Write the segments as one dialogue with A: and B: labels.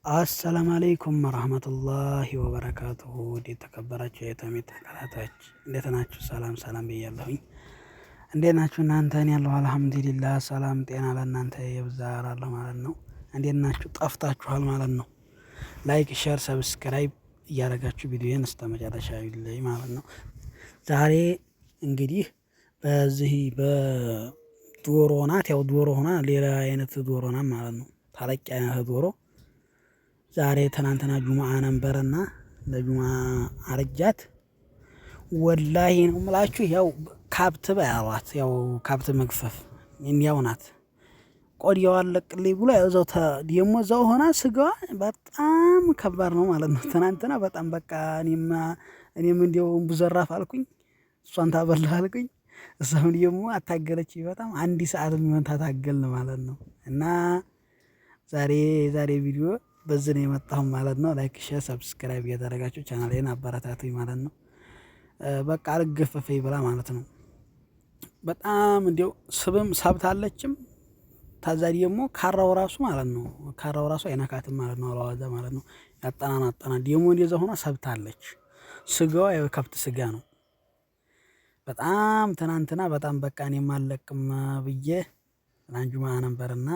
A: አሰላም አለይኩም ወራህመቱላሂ ወበረካቱሁ። እንዴት ተከበራችሁ የተሜ ተከታታዮች እንዴት ናችሁ? ሰላም ሰላም ብያለሁኝ። እንዴት ናችሁ እናንተ? እኔ ያለሁ አልሐምዱሊላህ። ሰላም ጤና ለእናንተ ይብዛ እላለሁ ማለት ነው። እንዴት ናችሁ? ጠፍታችኋል ማለት ነው። like፣ share፣ subscribe እያደረጋችሁ ቪዲዮን እስከ መጨረሻ ይለይ ማለት ነው። ዛሬ እንግዲህ በዚህ በዶሮ ናት፣ ያው ዶሮ ሆና ሌላ አይነት ዶሮ ናት ማለት ነው። ታለቅ አይነት ዶሮ ዛሬ ትናንትና ጁምአ ነበረና ለጁምአ አርጃት። ወላሂ ነው የምላችሁ፣ ያው ካብት በያሏት፣ ያው ካብት መግፈፍ እንዲያው ናት። ቆዳዋ አለቅልኝ ብሎ ያው እዛው ደግሞ እዛው ሆና ስጋዋ በጣም ከባድ ነው ማለት ነው። ትናንትና በጣም በቃ እኔም እንዲያው እምቡ አልኩኝ፣ እሷን ታበላህ አልኩኝ። እሷም ደግሞ አታገለች በጣም አንድ ሰዓት የሚሆን ታታገልን ማለት ነው። እና ዛሬ ዛሬ ቪዲዮ በዚህ ነው የመጣሁ ማለት ነው። like share subscribe እያደረጋችሁ ቻናሌን አበረታቱኝ ማለት ነው። በቃ አልገፈፈኝ ብላ ማለት ነው። በጣም እንዲያው ስብም ሰብታለችም ታዛ ደግሞ ካራው ራሱ ማለት ነው። ካራው ራሱ አይነካትም ማለት ነው። አለዋዛ ማለት ነው። ያጠናን አጠና ደግሞ እንደዛ ሆና ሰብታለች። ስጋዋ የከብት ስጋ ነው። በጣም ትናንትና በጣም በቃ እኔም አልለቅም ብዬ ትናንት ጁምአ ነበርና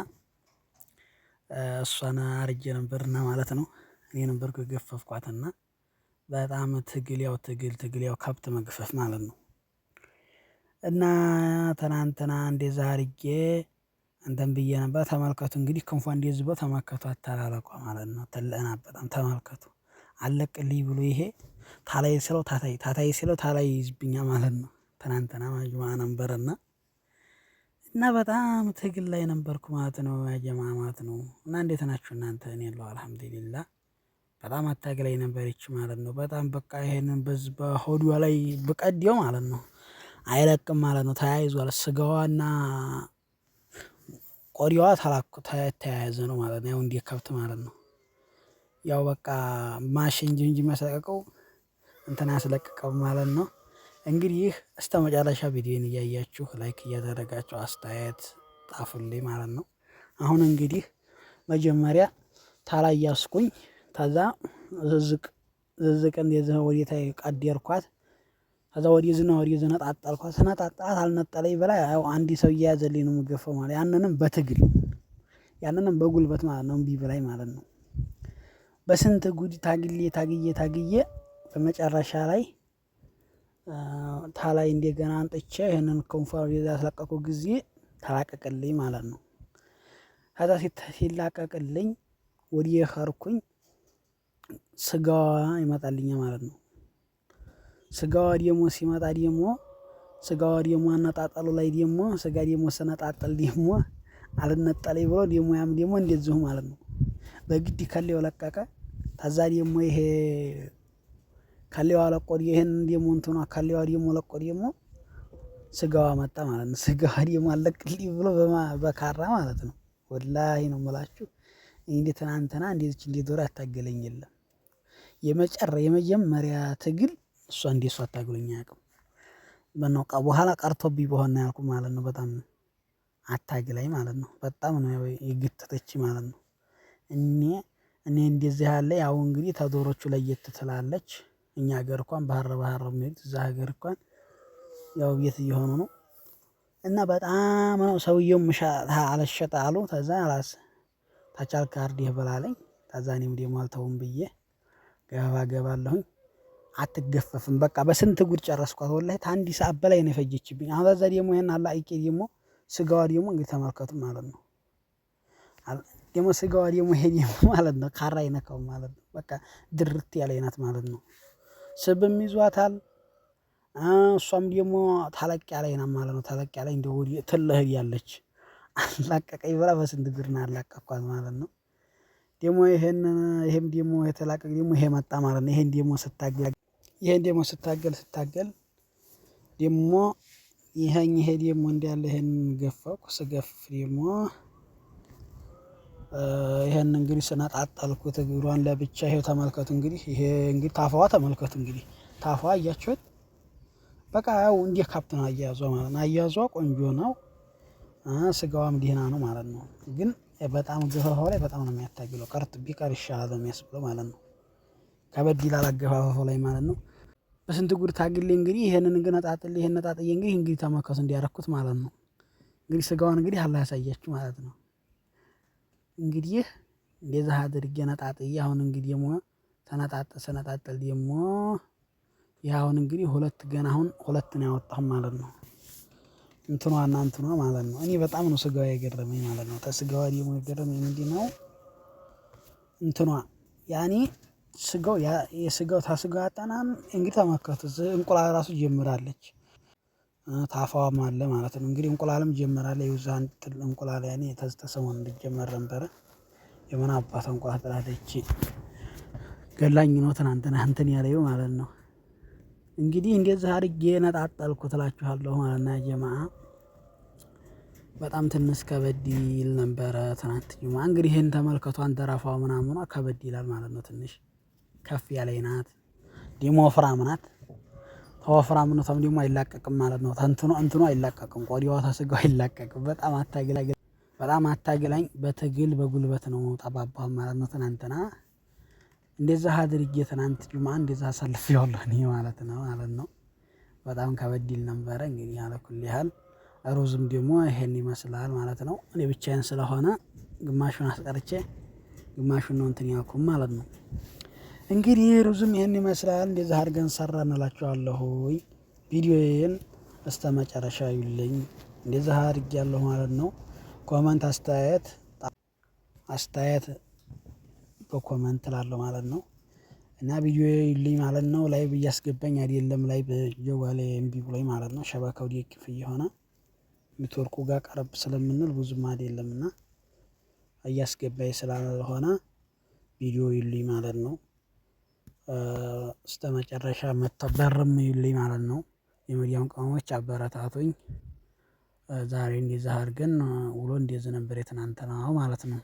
A: እሷን አርጄ ነበርና ማለት ነው። እኔ ነበርኩ የገፈፍኳትና በጣም ትግል ያው ትግል ትግል ያው ከብት መግፈፍ ማለት ነው። እና ትናንትና እንደዛ አርጌ እንትን ብዬ ነበር። ተመልከቱ እንግዲህ ክንፏ እንደዚህ ብሎ ተመልከቱ፣ አተላለቋ ማለት ነው። ትልቅ በጣም ተመልከቱ። አለቅልኝ ብሎ ይሄ ታላይ ስለው ታታይ ታታይ ስለው ታላይ ይይዝብኛል ማለት ነው። ትናንትና ጁምአ ነበርና እና በጣም ትግል ላይ ነበርኩ ማለት ነው። ያጀማ ማለት ነው። እና እንዴት ናችሁ እናንተ? እኔ ያለው አልሐምዱሊላህ በጣም አታግላይ ነበረች ማለት ነው። በጣም በቃ ይሄንን በዚህ በሆዷ ላይ ብቀደው ማለት ነው አይለቅም ማለት ነው። ተያይዟል ስጋዋና ቆዳዋ ተላኩ ተያያዘ ነው ማለት ነው። ያው እንደ ከብት ማለት ነው። ያው በቃ ማሽን እንጂ እንጂ የሚያስለቅቀው እንትን አያስለቅቀው ማለት ነው። እንግዲህ እስከ መጨረሻ ቪዲዮን እያያችሁ like እያደረጋችሁ አስተያየት ጣፉልኝ ማለት ነው። አሁን እንግዲህ መጀመሪያ ታላይ ያስኩኝ ከዛ ዝዝቅ ዝዝቅ እንደዚህ ወዴታ ቀደርኳት። ከዛ ወደዚህ ነው ወደዚህ ነጣጣልኳት። ስነጣጣላት አልነጠለኝ ብላ ያው አንድ ሰው እየያዘልኝ ነው የምገፋው ማለት ያንንም በትግል ያንንም በጉልበት ማለት ነው እምቢ ብላኝ ማለት ነው። በስንት ጉድ ታግዬ ታግዬ ታግዬ በመጨረሻ ላይ ታላይ እንደገና አንጥቼ ይህንን ክንፏን ያስለቀቁ ጊዜ ተላቀቅልኝ ማለት ነው። ከዛ ሲላቀቅልኝ ወዲህ ኸርኩኝ ስጋዋ ይመጣልኛል ማለት ነው። ስጋዋ ደግሞ ሲመጣ ደግሞ ስጋዋ ደግሞ አነጣጠሉ ላይ ደግሞ ስጋ ደግሞ ስነጣጠል ደግሞ አልነጠለኝ ብሎ ደግሞ ያም ደግሞ እንደዚሁ ማለት ነው። በግድ ከሌው ለቀቀ። ከዛ ደግሞ ይሄ ከሌዋ ለቆ ይሄን ደግሞ እንትኗ ከሌዋ ደግሞ ለቆ ደግሞ ስጋዋ መጣ ማለት ነው። ስጋዋ ደግሞ አለቅልኝ ብሎ በካራ ማለት ነው። ወላሂ ነው የምላችሁ። እንዴ ትናንትና እንደዚች እንደ ዶሮ ያታገለኝ የለም። የመጀመሪያ ትግል እሷ እንደ እሷ አታግሎኝ አያውቅም። በቃ በኋላ ቀርቶብኝ በሆነ ያልኩ ማለት ነው። በጣም አታግላኝ ማለት ነው። በጣም ነው የገተተች ማለት ነው። እኔ እኔ እንደዚህ ያለ ያው እንግዲህ ተዶሮቹ ለየት ትላለች። እኛ ሀገር እንኳን ባህር ባህር የሚሄዱት እዛ ሀገር እንኳን ያው ቤት እየሆኑ ነው። እና በጣም ነው ሰውየውም አልሸጥ አሉ። ተዛ ራስ ታቻልክ አርደህ ብላለኝ። ከዛ እኔም ደግሞ አልተውም ብዬ ገባ ገባለሁኝ። አትገፈፍም በቃ በስንት ጉድ ጨረስኳት። ወላሂ ከአንድ ሰዓት በላይ ነው የፈጀችብኝ። አሁን ከዛ ደግሞ ይሄን አላቅቄ ደግሞ ስጋዋ ደግሞ እንግዲህ ተመልከቱ ማለት ነው። ደግሞ ስጋዋ ደግሞ ይሄ ደግሞ ማለት ነው ካራ አይነካውም ማለት ነው። በቃ ድርት ያለ ናት ማለት ነው። ስብም ይዟታል። እሷም ደግሞ ታለቅ ያለ ናት ማለት ነው። ታለቅ ያለ እንደ ወዲህ ትልህ ያለች አላቀቀኝ ብላ በስንት ግር ነው ያላቀቅኳት ማለት ነው። ደግሞ ይሄን ይሄም ደግሞ የተላቀቅ ደግሞ ይሄ መጣ ማለት ነው። ይሄን ደግሞ ስታገል ይሄን ደግሞ ስታገል ስታገል ደግሞ ይሄን ይሄ ደግሞ እንዳለ ይሄን ገፈኩ ስገፍ ደግሞ ይሄን እንግዲህ ስነጣጠልኩት እግሯን ለብቻ ይሄው ተመልከቱ። እንግዲህ ይሄ እንግዲህ ታፋዋ ተመልከቱ። እንግዲህ ታፋዋ እያችሁት በቃ ያው እንዲህ ከብት ነው አያያዟ ማለት ነው። አያያዟ ቆንጆ ነው። ስጋዋም ደህና ነው ማለት ነው። ግን በጣም ገፈፋው ላይ በጣም ነው የሚያታግለው። ቀርጥ ቢቀር ይሻላል የሚያስብለው ማለት ነው። ከበድ ይላል አገፋፈው ላይ ማለት ነው። በስንት ጉድ ታግሌ እንግዲህ ይሄንን ነጣጥሌ ይሄን ነጣጥዬ እንግዲህ ተመከሱ እንዲያረኩት ማለት ነው። እንግዲህ ስጋውን እንግዲህ አላህ ያሳያችሁ ማለት ነው። እንግዲህ እንደዛ አድርጌ ነጣጥዬ አሁን እንግዲህ ደግሞ ተነጣጥ ሰነጣጥል ደግሞ ይህ አሁን እንግዲህ ሁለት ገና አሁን ሁለት ነው ያወጣሁ ማለት ነው። እንትኗና እንትኗ ማለት ነው። እኔ በጣም ነው ስጋዋ የገረመኝ ማለት ነው። ተስጋዋ ደግሞ የገረመኝ ምንድነው? እንትኗ ያኔ ስጋው የስጋው ታስጋው አጠናን እንግዲህ ተመልከቱ እንቁላል ራሱ ጀምራለች። ታፋዋም አለ ማለት ነው። እንግዲህ እንቁላልም ጀምራለች የውዛን እንቁላል ያኔ ተሰሞን እንዲጀመር ነበረ። የምን አባቷ እንቁላል ጥላለች? ገላኝ ነው ትናንትና እንትን ያለው ማለት ነው። እንግዲህ እንደዚህ አድርጌ ነጣጠልኩት እላችኋለሁ ማለት ነው። ጀማአ በጣም ትንሽ ከበድ ይል ነበረ። ትናንት ጁማ እንግዲህ ይሄን ተመልከቱ አንደራፋው ምናምኗ ከበድ ይላል ማለት ነው። ትንሽ ከፍ ያለች ናት። ደግሞ ወፍራም ናት። ተወፍራምነቷም ደግሞ አይላቀቅም ማለት ነው። ተንትኖ እንትኖ አይላቀቅም፣ ቆዳዋ ተስጋው አይላቀቅም። በጣም አታግላኝ በጣም አታግላኝ በትግል በጉልበት ነው ጠባባ ማለት ነው። ትናንትና እንደዛ አድርጌ ትናንት ጁማ እንደዛ አሳልፌዋለሁ እኔ ማለት ነው ማለት ነው። በጣም ከበድ ይል ነበረ። እንግዲህ አለኩል ያህል ሩዝም ደግሞ ይሄን ይመስላል ማለት ነው። እኔ ብቻዬን ስለሆነ ግማሹን አስቀርቼ ግማሹን ነው እንትን ያልኩም ማለት ነው። እንግዲህ ሩዝም ይሄን ይመስላል እንደዛ አድርገን ሰራን እላችኋለሁኝ። ቪዲዮዬን እስከመጨረሻ እዩልኝ። እንደዛ አድርጌያለሁ ማለት ነው። comment አስተያየት አስተያየት በ comment እላለሁ ማለት ነው። እና ቪዲዮ እዩልኝ ማለት ነው። live እያስገባኝ አይደለም፣ live ጀዋሌ እምቢ ብሎኝ ማለት ነው። شبكة ው ضعيف እየሆነ ኔትወርኩ ጋር ቀረብ ስለምንል ብዙም አይደለም እና እያስገባኝ ስላልሆነ ቪዲዮ እዩልኝ ማለት ነው። እስከመጨረሻ መተበርም እዩልኝ ማለት ነው። የሚዲያውን ቅመሞች አበረታቱኝ። ዛሬ እንደዛ አድርገን ውሎ እንደዚህ ነበር የትናንትናው ማለት ነው።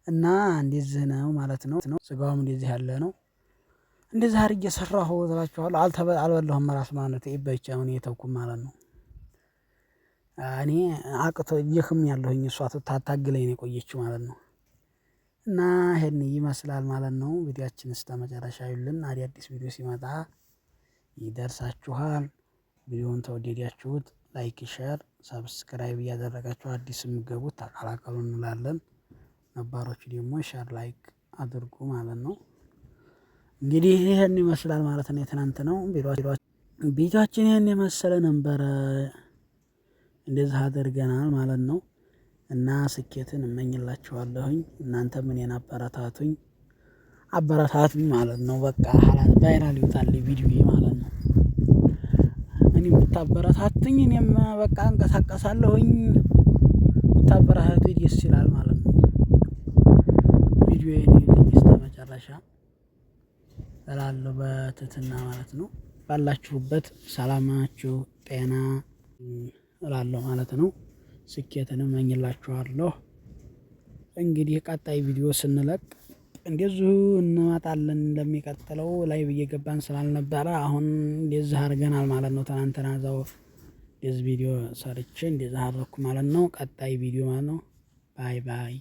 A: እና እንደዚህ ነው ማለት ነው። ስጋውም እንደዚህ ያለ ነው። እንደዚህ አድርጌ ሰራሁ እላችኋለሁ። አልበላሁም ራሱ ማለት ነው። በልቼ አሁን የተውኩም ማለት ነው። እኔ አቅቶ ደክሜ ያለሁኝ እሷ ታታግለኝ ነው የቆየችው ማለት ነው። እና ይሄን ይመስላል ማለት ነው። ቪዲዮአችን እስከመጨረሻ እዩልን። አዳዲስ ቪዲዮ ሲመጣ ይደርሳችኋል። ቪዲዮውን ተወደዳችሁት like፣ share፣ subscribe እያደረጋችሁ አዲስ የምትገቡት ተቀላቀሉ እንላለን። ነባሮቹ ደግሞ share like አድርጉ ማለት ነው። እንግዲህ ይህን ይመስላል ማለት ነው። የትናንት ነው ቤታችን ይህን የመሰለ ነበረ። እንደዚህ አድርገናል ማለት ነው። እና ስኬትን እመኝላችኋለሁኝ። እናንተም እኔን አበረታቱኝ አበረታቱኝ ማለት ነው። በቃ viral ይውጣልኝ ቪዲዮ ማለት ነው። እኔ ብታበረታቱኝ እኔም በቃ እንቀሳቀሳለሁኝ። ብታበረታቱኝ ደስ ይላል ማለት ነው። ቪዲዮዬን እዩልኝ እስከመጨረሻ እላለሁ በትህትና ማለት ነው። ባላችሁበት ሰላማችሁ ጤና እላለሁ ማለት ነው። ስኬትን እመኝላችኋለሁ። እንግዲህ ቀጣይ ቪዲዮ ስንለቅ እንደዚሁ እንመጣለን። ለሚቀጥለው live እየገባን ስላልነበረ አሁን እንደዚህ አድርገናል ማለት ነው። ትናንትና እዛው እንደዚህ ቪዲዮ ሰርቼ እንደዚህ አደረኩ ማለት ነው። ቀጣይ ቪዲዮ ማለት ነው። bye bye።